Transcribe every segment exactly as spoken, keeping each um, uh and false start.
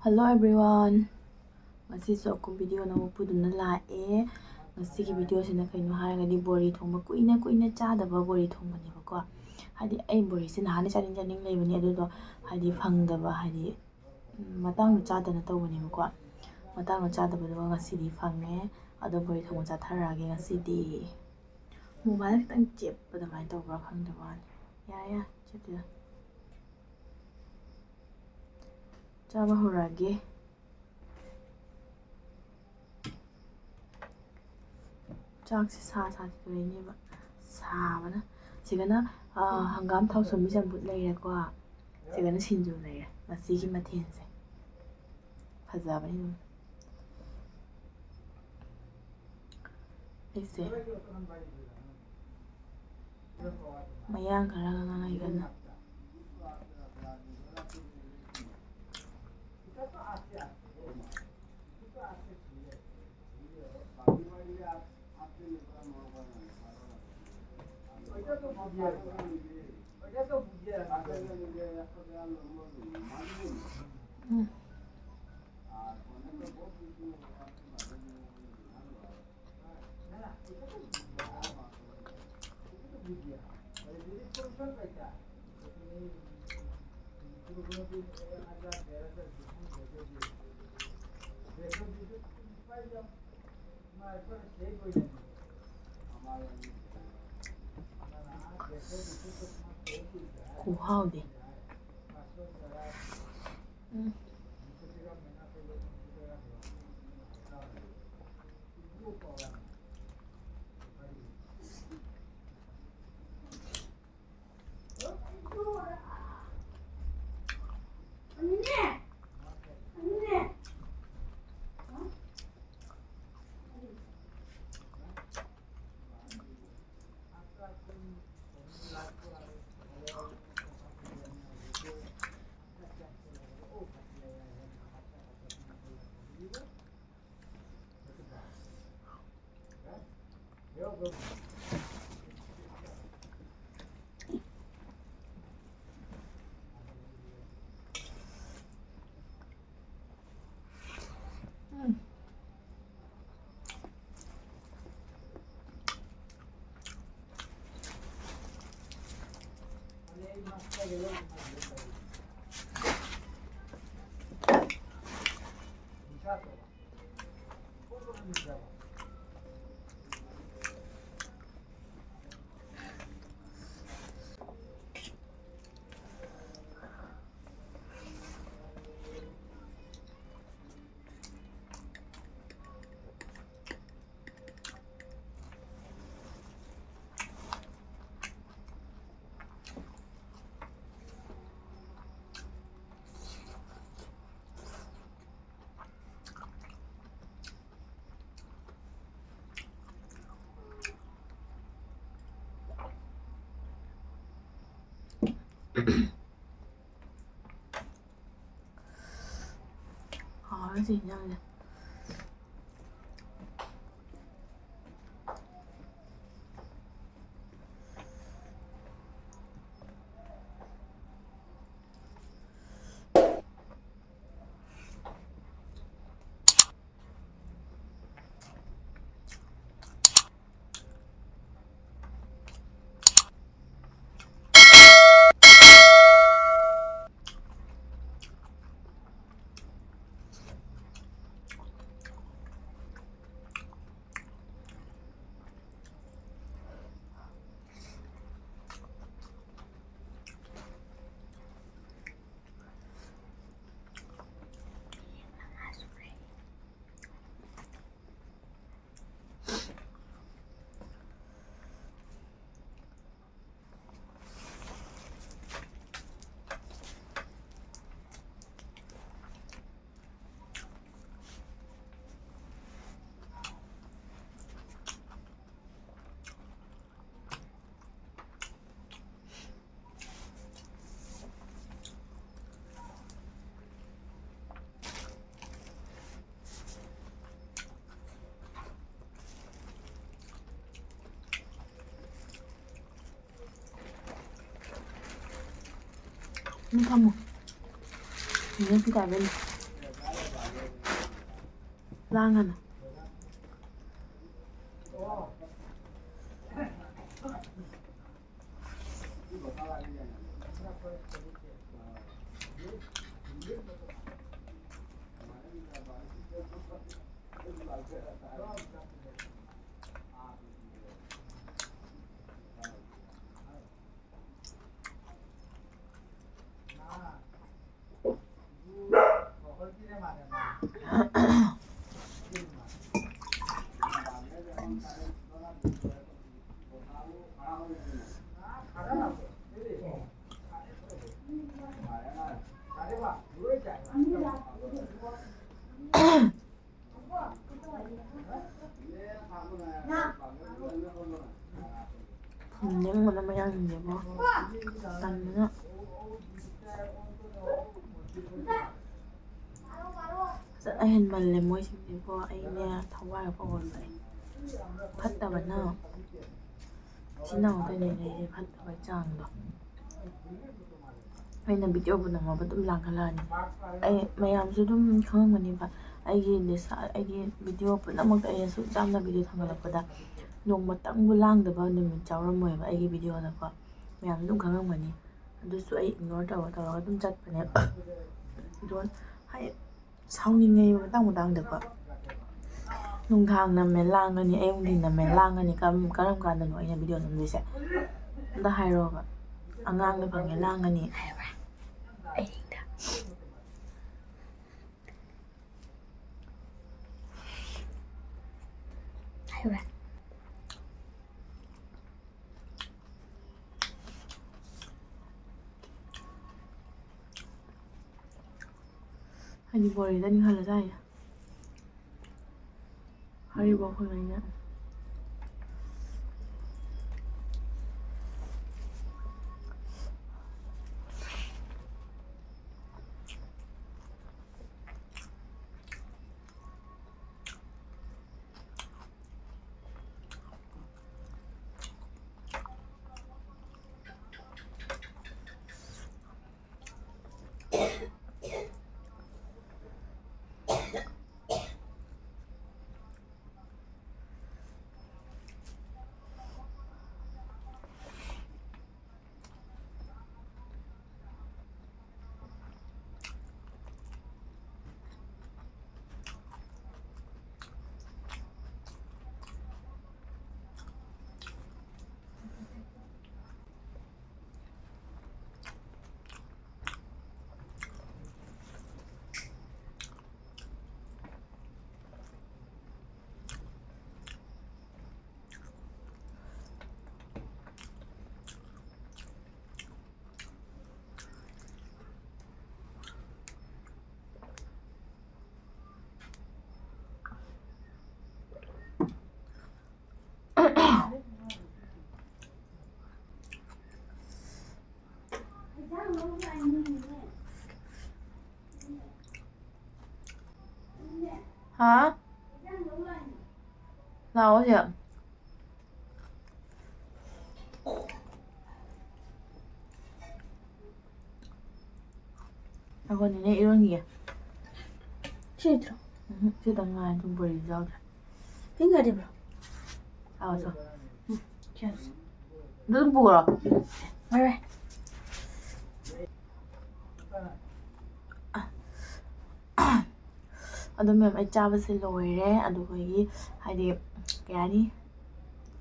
Hello everyone, ꯉꯁꯤꯁꯨ ꯑꯀꯨꯝ video ꯑꯃ ꯄꯨꯗꯨꯅ ꯂꯥꯛꯑꯦ꯫ ꯉꯁꯤꯒꯤ ꯚꯤꯗꯤꯑꯣꯁꯤꯅ ꯀꯩꯅꯣ ꯍꯥꯏꯔꯒꯗꯤ ꯕꯣꯔꯤ ꯊꯣꯡꯕ, ꯀꯨꯏꯅ ꯀꯨꯏꯅ ꯆꯥꯗꯕ ꯕꯣꯔꯤ ꯊꯣꯡꯕꯅꯦꯕꯀꯣ꯫ ꯍꯥꯏꯗꯤ ꯑꯩ ꯕꯣꯔꯤꯁꯦ ꯅꯍꯥꯟꯗꯩ ꯆꯥꯅꯤꯡ ꯆꯥꯅꯤꯡ ꯂꯩꯕꯅꯦ, ꯑꯗꯨꯗꯣ ꯍꯥꯏꯗꯤ ꯐꯪꯗꯕ, ꯍꯥꯏꯗꯤ ꯃꯇꯥꯡꯗꯣ ꯆꯥꯗꯅ ꯇꯧꯕꯅꯦꯕꯀꯣ꯫ ꯃꯇꯥꯡꯗꯣ ꯆꯥꯗꯕꯗꯨꯒ ꯉꯁꯤꯗꯤ ꯐꯪꯉꯦ꯫ ꯑꯗꯣ ꯕꯣꯔꯤ ꯊꯣꯡꯕ ꯆꯥꯊꯔꯛꯑꯒꯦ ꯉꯁꯤꯗꯤ꯫ ꯃꯣꯕꯥꯏꯜ ꯈꯤꯇꯪ ꯆꯦꯞꯄ ꯑꯗꯨꯃꯥꯏꯅ ꯇꯧꯕ꯭ꯔꯥ ꯈꯪꯗꯕ ꯋꯥꯅꯤ꯫ ꯌꯥꯔꯦ, ꯌꯥꯔꯦ, ꯆꯦꯞꯇꯦꯗ꯫ ꯆꯥꯕ ꯍꯧꯔꯛꯑꯒꯦ꯫ ꯆꯥꯛꯁꯦ ꯁꯥ ꯁꯥ ꯇꯧꯔꯤꯅꯦꯕ꯫ ꯁꯥꯕꯅ꯫ ꯁꯤꯒꯅ, ꯑꯥ, ꯍꯪꯒꯥꯝ ꯊꯥꯎ ꯁꯣꯝꯕꯤ ꯆꯝꯐꯨꯠ ꯂꯩꯔꯦꯀꯣ꯫ ꯁꯤꯒꯅ ꯁꯤꯡꯖꯨ ꯂꯩꯔꯦ꯫ ꯉꯁꯤꯒꯤ ꯃꯊꯦꯜꯁꯦ꯫ ꯐꯖꯕꯅꯤ ꯑꯗꯨꯝ꯫ ꯑꯩꯁꯦ ꯃꯌꯥꯡ ꯈꯔꯒ ꯉꯥꯡꯅꯩꯒꯅ꯫ ꯎꯝ꯫ ꯈꯨꯍꯥꯎꯗꯤ꯫ ꯎꯝ꯫ ꯍꯥꯎꯋꯦ ꯁꯤ ꯏꯟꯖꯥꯡꯁꯦ꯫ ꯑꯗꯨꯝ ꯐꯝꯃꯣ꯫ ꯅꯦꯅꯦ ꯐꯤ ꯇꯥꯏꯕ ꯑꯣꯏꯅ ꯂꯥꯡꯒꯅꯨ꯫ ꯐꯨꯝꯅꯤꯡꯕꯅ ꯃꯌꯥꯡꯁꯤꯡꯁꯦꯀꯣ, ꯇꯟꯕꯅ꯫ ꯐꯖꯅ ꯍꯦꯟꯃꯜꯂꯦ ꯃꯣꯏꯁꯤꯡꯁꯦꯀꯣ꯫ ꯑꯩꯅꯦ ꯊꯋꯥꯏ ꯄꯥꯎ ꯆꯥꯛꯑꯦ꯫ ꯐꯠꯇꯕꯅ ꯏꯆꯤꯟ ꯏꯅꯥꯎ ꯀꯩꯅꯣ ꯂꯩꯔꯤꯁꯦ, ꯐꯠꯇꯕꯩ ꯆꯥꯡꯗꯣ꯫ ꯑꯩꯅ ꯚꯤꯗꯤꯑꯣꯕꯨ ꯅꯝꯃꯕ ꯑꯗꯨꯝ ꯂꯥꯡꯈꯠꯂꯛꯑꯅꯤ꯫ ꯑꯩ ꯃꯌꯥꯝꯁꯨ ꯑꯗꯨꯝ ꯈꯪꯉꯝꯒꯅꯤꯕ, ꯑꯩꯒꯤ ꯂꯤꯁ-, ꯑꯩꯒꯤ ꯚꯤꯗꯤꯑꯣ ꯄꯨꯝꯅꯃꯛꯇ ꯑꯩꯅ ꯁꯨꯛ ꯌꯥꯝꯅ ꯚꯤꯗꯤꯑꯣ ꯊꯥꯒꯠꯂꯛꯄꯗ ꯅꯣꯡꯃꯇꯪꯕꯨ ꯂꯥꯡꯗꯕ ꯅꯨꯃꯤꯠ ꯌꯥꯎꯔꯝꯃꯣꯏꯕ ꯑꯩꯒꯤ ꯚꯤꯗꯤꯑꯣꯗꯀꯣ꯫ ꯃꯌꯥꯝꯁꯨ ꯑꯗꯨꯝ ꯈꯪꯉꯝꯒꯅꯤ꯫ ꯑꯗꯨꯁꯨ ꯑꯩ ꯏꯒꯅꯣꯔ ꯇꯧꯔ ꯇꯧꯔꯒ ꯑꯗꯨꯝ ꯆꯠꯄꯅꯦ꯫ ꯑꯗꯣ ꯍꯥꯏ-, ꯁꯥꯎꯅꯤꯡꯉꯦ ꯃꯇꯥꯡ ꯃꯇꯥꯡꯗꯀꯣ꯫ ꯅꯨꯡꯗꯥꯡ ꯅꯝꯃꯦ ꯂꯥꯡꯉꯅꯤ, ꯑꯌꯨꯛ ꯅꯨꯡꯊꯤꯟ ꯅꯝꯃꯦ ꯂꯥꯡꯉꯅꯤ꯫ ꯀꯔꯝ, ꯀꯔꯝ ꯀꯥꯟꯗꯅꯣ ꯑꯩꯅ ꯚꯤꯗꯤꯑꯣ ꯅꯝꯗꯣꯏꯁꯦ? ꯑꯝꯇ ꯍꯥꯏꯔꯣꯕ꯫ ꯑꯉꯥꯡꯅ ꯐꯪꯉꯦ ꯂꯥꯡꯉꯅꯤ꯫ ꯑꯩ ꯍꯥꯏꯕ꯭ꯔꯥ? ꯍꯥꯏꯗꯤ ꯕꯣꯔꯤꯗ ꯅꯤꯡꯍꯜꯂ ꯆꯥꯏꯁꯦ꯫ ꯍꯔꯤꯕꯣꯞ ꯈꯛꯇꯅꯤꯅ꯫ ꯍꯥ? ꯂꯥꯛꯑꯣ ꯁꯤꯗ꯫ ꯉꯥꯏꯈꯣ, ꯅꯦꯅꯦ ꯏꯔꯣꯟꯈꯤꯒꯦ꯫ ꯁꯤ ꯅꯠꯇ꯭ꯔꯣ? ꯎꯝ, ꯁꯤꯗꯪ ꯉꯥꯏ, ꯑꯗꯨꯝ ꯕꯣꯔꯤꯁꯨ ꯌꯥꯎꯗ꯭ꯔꯦ꯫ ꯄꯤꯡ ꯌꯥꯗꯕ꯭ꯔꯣ? ꯂꯥꯛꯑꯣ ꯆꯣ꯫ ꯎꯝ, ꯁꯤ ꯌꯥꯎꯁꯤ꯫ ꯑꯗꯨ ꯑꯗꯨꯝ ꯄꯨꯈ꯭ꯔꯣ꯫ ꯍꯣꯏ, ꯍꯣꯏ꯫ ꯑꯗꯣ ꯃꯦꯝ, ꯑꯩ ꯆꯥꯕꯁꯦ ꯂꯣꯏꯔꯦ꯫ ꯑꯗꯨꯗꯒꯤ ꯍꯥꯏꯗꯤ, ꯀꯩ ꯍꯥꯏꯅꯤ,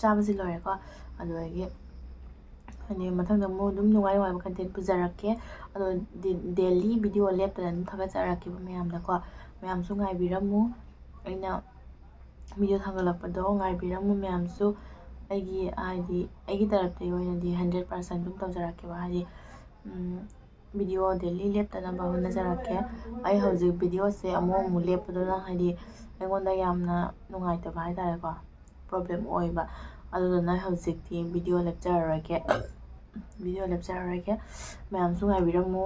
ꯆꯥꯕꯁꯦ ꯂꯣꯏꯔꯦꯀꯣ꯫ ꯑꯗꯨꯗꯒꯤ ꯍꯥꯏꯗꯤ ꯃꯊꯪꯗ ꯑꯃꯨꯛ ꯑꯗꯨꯝ ꯅꯨꯡꯉꯥꯏ ꯅꯨꯡꯉꯥꯏꯕ content ꯄꯨꯖꯔꯛꯀꯦ꯫ ꯑꯗꯣ ꯗꯤ-, daily video ꯂꯦꯞꯇꯅ ꯑꯗꯨꯝ ꯊꯥꯒꯠꯆꯔꯛꯀꯦꯕ ꯃꯌꯥꯝꯗꯀꯣ꯫ ꯃꯌꯥꯝꯁꯨ ꯉꯥꯏꯕꯤꯔꯝꯃꯨ꯫ ꯑꯩꯅ video ꯊꯥꯒꯠꯂꯛꯄꯗꯣ ꯉꯥꯏꯕꯤꯔꯝꯃꯨ ꯃꯌꯥꯝꯁꯨ꯫ ꯑꯩꯒꯤ ꯍꯥꯏꯗꯤ ꯑꯩꯒꯤ ꯇꯔꯞꯇꯒꯤ ꯑꯣꯏꯅꯗꯤ hundred percent ꯑꯗꯨꯝ ꯇꯧꯖꯔꯛꯀꯦꯕ꯫ ꯍꯥꯏꯗꯤ, ꯎꯝ, video daily ꯂꯦꯞꯇꯅꯕ ꯍꯣꯠꯅꯖꯔꯛꯀꯦ꯫ ꯑꯩ ꯍꯧꯖꯤꯛ videoꯁꯦ ꯑꯃꯨꯛ ꯑꯃꯨꯛ ꯂꯦꯞꯄꯗꯨꯅ ꯍꯥꯏꯗꯤ ꯑꯩꯉꯣꯟꯗ ꯌꯥꯝꯅ ꯅꯨꯡꯉꯥꯏꯇꯕ ꯍꯥꯏꯇꯥꯔꯦꯀꯣ, problem ꯑꯣꯏꯕ꯫ ꯑꯗꯨꯗꯨꯅ ꯍꯧꯖꯤꯛꯇꯤ video ꯂꯦꯞꯆꯔꯔꯣꯏꯒꯦ, video ꯂꯦꯞꯆꯔꯔꯣꯏꯒꯦ꯫ ꯃꯌꯥꯝꯁꯨ ꯉꯥꯏꯕꯤꯔꯝꯃꯨ꯫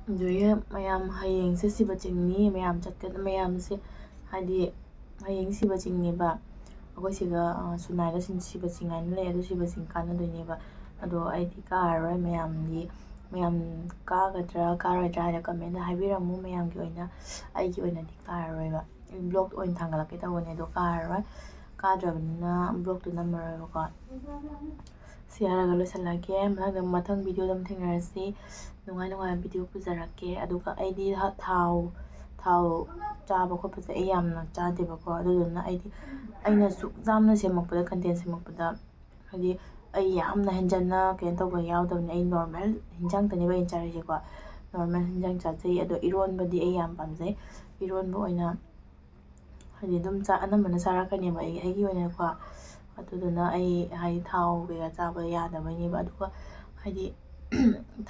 ꯑꯗꯨꯗꯒꯤ ꯃꯌꯥꯝ ꯍꯌꯦꯡꯁꯦ ꯁꯤꯕ ꯆꯤꯡꯅꯤ, ꯃꯌꯥꯝ ꯆꯠꯀ-, ꯃꯌꯥꯝꯁꯦ ꯍꯥꯏꯗꯤ ꯍꯌꯦꯡ ꯁꯤꯕ ꯆꯤꯡꯅꯦꯕ꯫ ꯑꯩꯈꯣꯏ ꯁꯤꯒ, ꯑ, ꯁꯨꯅꯥꯏꯒ ꯁꯤꯟ-, ꯁꯤꯕ ꯆꯤꯡ ꯍꯥꯏꯅ ꯂꯩ, ꯑꯗꯨ ꯁꯤꯕ ꯆꯤꯡ ꯀꯥꯟꯅꯗꯣꯏꯅꯦꯕ꯫ ꯑꯗꯣ ꯑꯩꯗꯤ ꯀꯥꯔꯔꯣꯏ꯫ ꯃꯌꯥꯝꯗꯤ, ꯃꯌꯥꯝ ꯀꯥꯒꯗ꯭ꯔꯥ ꯀꯥꯔꯣꯏꯗ꯭ꯔꯥ ꯍꯥꯏꯅ commentꯗ ꯍꯥꯏꯕꯤꯔꯝꯃꯨ꯫ ꯃꯌꯥꯝꯒꯤ ꯑꯣꯏꯅ, ꯑꯩꯒꯤ ꯑꯣꯏꯅꯗꯤ ꯀꯥꯔꯔꯣꯏꯕ꯫ ꯑꯩ vlog ꯑꯣꯏꯅ ꯊꯥꯡꯒꯠꯂꯛꯀꯦ ꯇꯧꯕꯅꯦ, ꯑꯗꯣ ꯀꯥꯔꯔꯣꯏ꯫ ꯀꯥꯗ꯭ꯔꯕꯅꯤꯅ vlogꯇꯨ ꯅꯝꯃꯔꯣꯏꯕꯀꯣ꯫ ꯁꯤ ꯍꯥꯏꯔꯒ ꯂꯣꯏꯁꯤꯜꯂꯒꯦ꯫ ꯃꯊꯪꯗ, ꯃꯊꯪ videoꯗ ꯑꯃꯨꯛ ꯊꯦꯡꯅꯔꯁꯤ꯫ ꯅꯨꯡꯉꯥꯏ ꯅꯨꯡꯉꯥꯏꯕ video ꯄꯨꯖꯔꯛꯀꯦ꯫ ꯑꯗꯨꯒ ꯑꯩꯗꯤ ꯍ-, ꯊꯥꯎ, ꯊꯥꯎ ꯆꯥꯕ ꯈꯣꯠꯄꯁꯦ ꯑꯩ ꯌꯥꯝꯅ ꯆꯥꯗꯦꯕꯀꯣ꯫ ꯑꯗꯨꯗꯨꯅ ꯑꯩꯗꯤ ꯑꯩꯅ ꯁꯨꯛ ꯌꯥꯝꯅ ꯁꯦꯝꯃꯛꯄꯗ, content ꯁꯦꯝꯃꯛꯄꯗ, ꯍꯥꯏꯗꯤ ꯑꯩ ꯌꯥꯝꯅ ꯍꯦꯟꯖꯟꯅ ꯀꯩꯅꯣ ꯇꯧꯕ ꯌꯥꯎꯗꯕꯅꯤ꯫ ꯑꯩ normal ꯍꯤꯟꯖꯥꯡꯇꯅꯦꯕ ꯑꯩꯅ ꯆꯥꯔꯤꯁꯦꯀꯣ꯫ Normal ꯍꯤꯟꯖꯥꯡ ꯆꯥꯖꯩ꯫ ꯑꯗꯣ ꯏꯔꯣꯟꯕꯗꯤ ꯑꯩ ꯌꯥꯝ ꯄꯥꯝꯖꯩ꯫ ꯏꯔꯣꯟꯕ ꯑꯣꯏꯅ ꯍꯥꯏꯗꯤ ꯑꯗꯨꯝ ꯆꯥ-, ꯑꯅꯝꯕꯅ ꯆꯥꯔꯛꯀꯅꯦꯕ ꯑꯩ, ꯑꯩꯒꯤ ꯑꯣꯏꯅꯀꯣ꯫ ꯑꯗꯨꯗꯨꯅ ꯑꯩ ꯍꯥꯏꯗꯤ ꯊꯥꯎ ꯀꯩꯀꯥ ꯆꯥꯕ ꯌꯥꯗꯕꯩꯅꯦꯕ꯫ ꯑꯗꯨꯒ ꯍꯥꯏꯗꯤ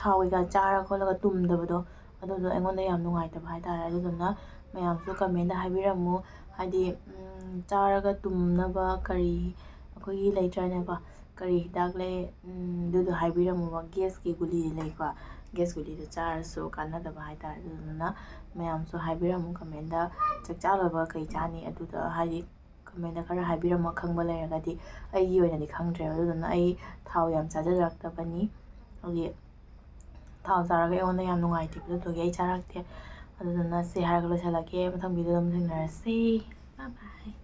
ꯊꯥꯎ ꯀꯩꯀꯥ ꯆꯥꯔ ꯈꯣꯠꯂꯒ ꯇꯨꯝꯗꯕꯗꯣ, ꯑꯗꯨꯗꯣ ꯑꯩꯉꯣꯟꯗ ꯌꯥꯝ ꯅꯨꯡꯉꯥꯏꯇꯕ ꯍꯥꯏꯇꯥꯔꯦ꯫ ꯑꯗꯨꯗꯨꯅ ꯃꯌꯥꯝꯁꯨ commentꯗ ꯍꯥꯏꯕꯤꯔꯝꯃꯨ, ꯍꯥꯏꯗꯤ, ꯎꯝ, ꯆꯥꯔꯒ ꯇꯨꯝꯅꯕ ꯀꯔꯤ ꯑꯩꯈꯣꯏꯒꯤ ꯂꯩꯇ꯭ꯔꯅꯦꯀꯣ, ꯀꯔꯤ ꯍꯤꯗꯥꯛ ꯂꯩ, ꯎꯝ, ꯑꯗꯨꯗꯣ ꯍꯥꯏꯕꯤꯔꯝꯃꯨꯕ꯫ Gasꯀꯤ ꯒꯨꯂꯤ ꯂꯩꯀꯣ, ꯒꯦꯁ ꯒꯨꯂꯤꯗꯣ ꯆꯥꯔꯁꯨ ꯀꯥꯟꯅꯗꯕ ꯍꯥꯏꯇꯥꯔꯦ꯫ ꯑꯗꯨꯗꯨꯅ ꯃꯌꯥꯝꯁꯨ ꯍꯥꯏꯕꯤꯔꯝꯃꯨ ꯀꯃꯦꯟꯗ, ꯆꯥꯛ ꯆꯥ ꯂꯣꯏꯕ ꯀꯩ ꯆꯥꯅꯤ ꯑꯗꯨꯗ ꯍꯥꯏꯗꯤ ꯀꯃꯦꯟꯗ ꯈꯔ ꯍꯥꯏꯕꯤꯔꯝꯃꯣ, ꯈꯪꯕ ꯂꯩꯔꯒꯗꯤ꯫ ꯑꯩꯒꯤ ꯑꯣꯏꯅꯗꯤ ꯈꯪꯗ꯭ꯔꯦꯕ, ꯑꯗꯨꯗꯨꯅ ꯑꯩ ꯊꯥꯎ ꯌꯥꯝ ꯆꯥꯖꯔꯛꯇꯕꯅꯤ꯫ ꯍꯥꯏꯗꯤ ꯊꯥꯎ ꯆꯥꯔꯒ ꯑꯩꯉꯣꯟꯗ ꯌꯥꯝ ꯅꯨꯡꯉꯥꯏꯇꯦꯕ, ꯑꯗꯨꯗꯨꯒꯤ ꯑꯩ ꯆꯥꯔꯛꯇꯦ꯫ ꯑꯗꯨꯗꯨꯅ ꯁꯤ ꯍꯥꯏꯔꯒ ꯂꯣꯏꯁꯤꯜꯂꯒꯦ, ꯃꯊꯪ ꯚꯤꯗꯤꯑꯣꯗ ꯑꯃꯨꯛ ꯊꯦꯡꯅꯔꯁꯤ꯫ Bye bye꯫